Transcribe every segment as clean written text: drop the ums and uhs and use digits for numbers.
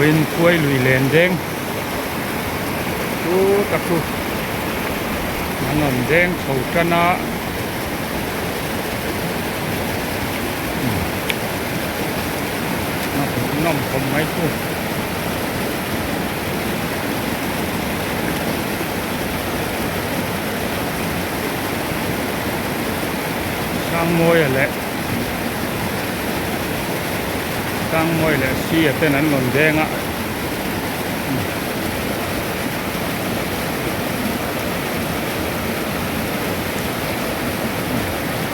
Vawiin khuai lui len deng chu ta chu an rawn deng chho tan a a hmuhnawm khawp mai chu. Sangmawia leh Sangmawia leh Sia ten an rawn deng a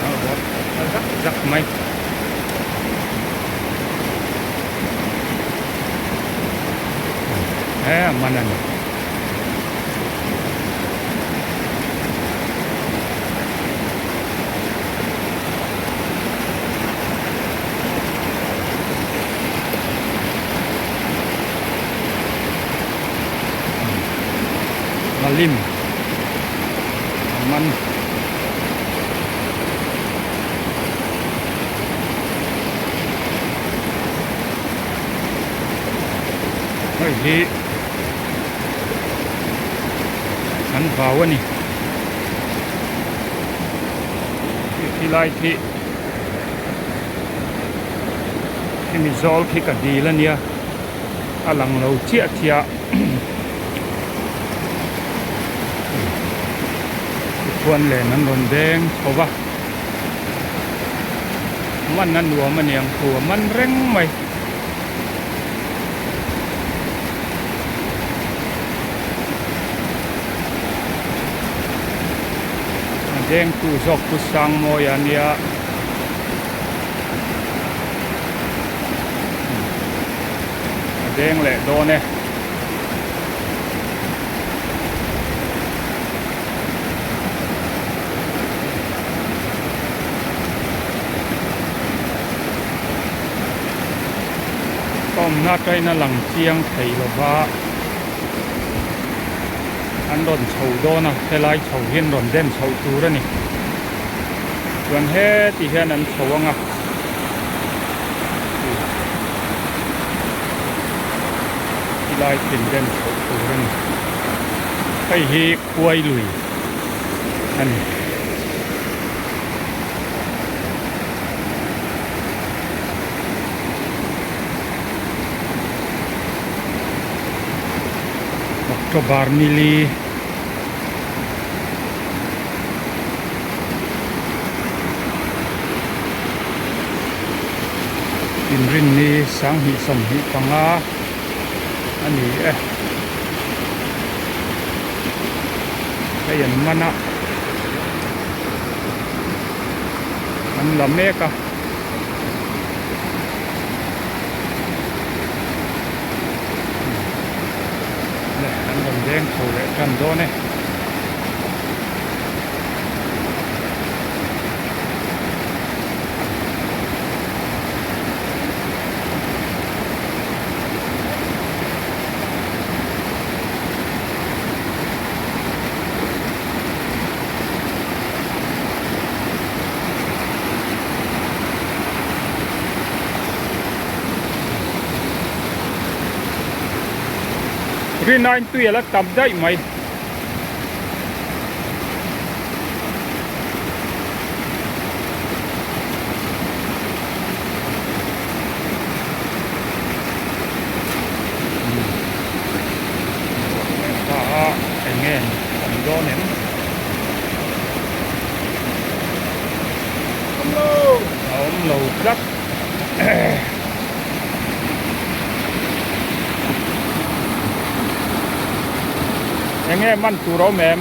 a ruak a zak zak mai. He a man a ni. Malim a man. Hei hi an vau a ni khi lai khi khimi zawl khi ka dil a nia a lang lo chiah chiah tichuan len an rawn deng chho va man a nuam a niang thu a man reng mai. A dengtu zawk chu Sangmawia a nia. A deng leh dawn e. Ka awmna atangin a lang chiang thei lo va, an rawn chho dawn a, helai chho hi an rawn den chhoh tur a ni. Chuan heti hian an chho ang a, tilai khi an den chhoh tur a ni. Hei hi khuai lui a ni. October nili inrinni sanghnih 25 a ni e hei an man a an la mek a. Le an rawn deng chho leh tan dawn e. Rinain tui a la tam daih mai. Eng nge awm dawn em? A awm lo tlat. Eng nge man tur a awm em?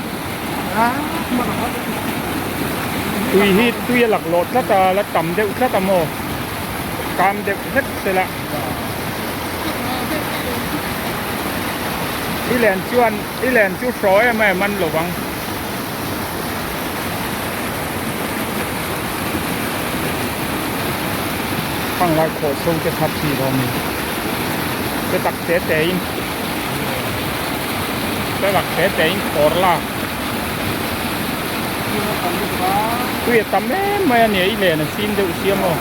Tui hi tui a laklawh tlat a, la tam deuh tlat a maw? Kam deuh hlek sela. I len chuan i len chu hraw em em an lo vang. Khang lai khawh so te kha thi lo ni. Te tak te te in. Te tak te te in khawr la. Tui a tam em mai a nia i len a sim deuh sia maw.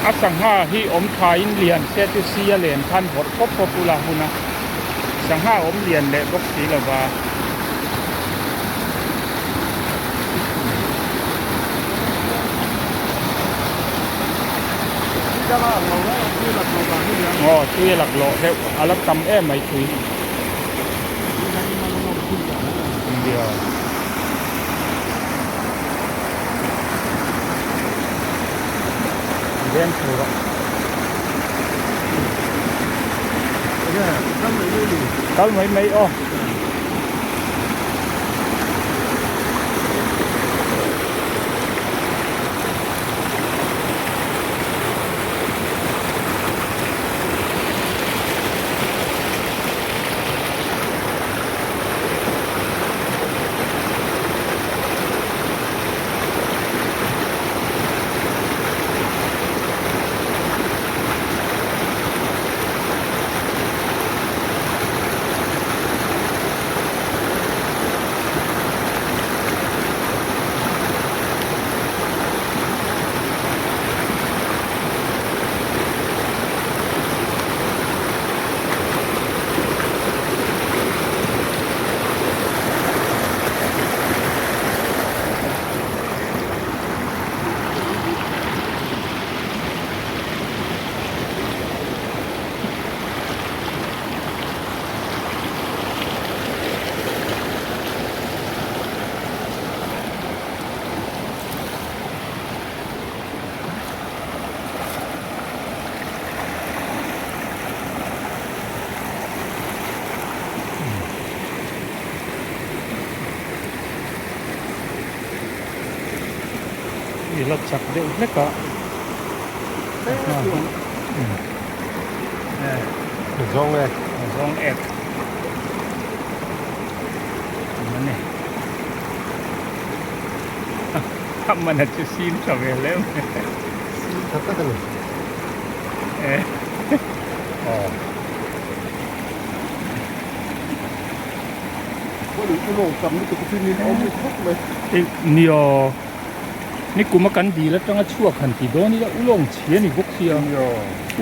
A sangha hi awm thain lian se chu si a len khan vawrh pawp pawp ula hun a, sangha awm lian leh bawk si lo va. Aw tui a laklawh deuh a la tam em mai tui. India. Veng tura. Kal mai mai aw. I la chak deuh hlek a Zawng ek Zawng ek a ni a man a chu sim tha ve hle mai Sim tha tak a ni. Aw. Nia, nikuma kan dil atanga chhuak han ti dawn ila ulawng chhi a ni bawk sia,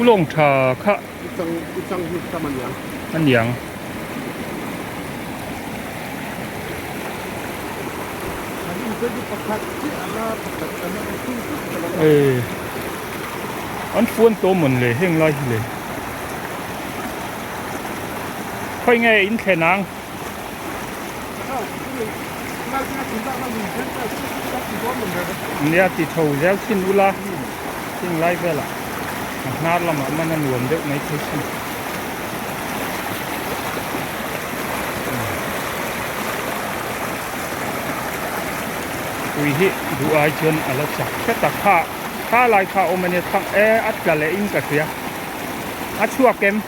ulawng tha kha a niang. An fuan tawh mawn le heng lai hi le. Khawi nge in thlen ang? Nia ti tho zel thin ula heng lai velah a hnar lamah man a nuam deuh mai thei sin. Tui hi duh ai chuan a la chak hret a kha kha lai kha a awm a nia thlang e a tla leh in ka hria a chhuak em?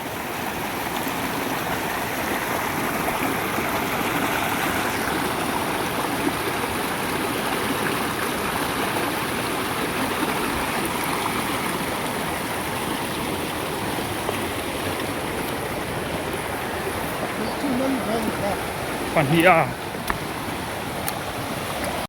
Pahnih a.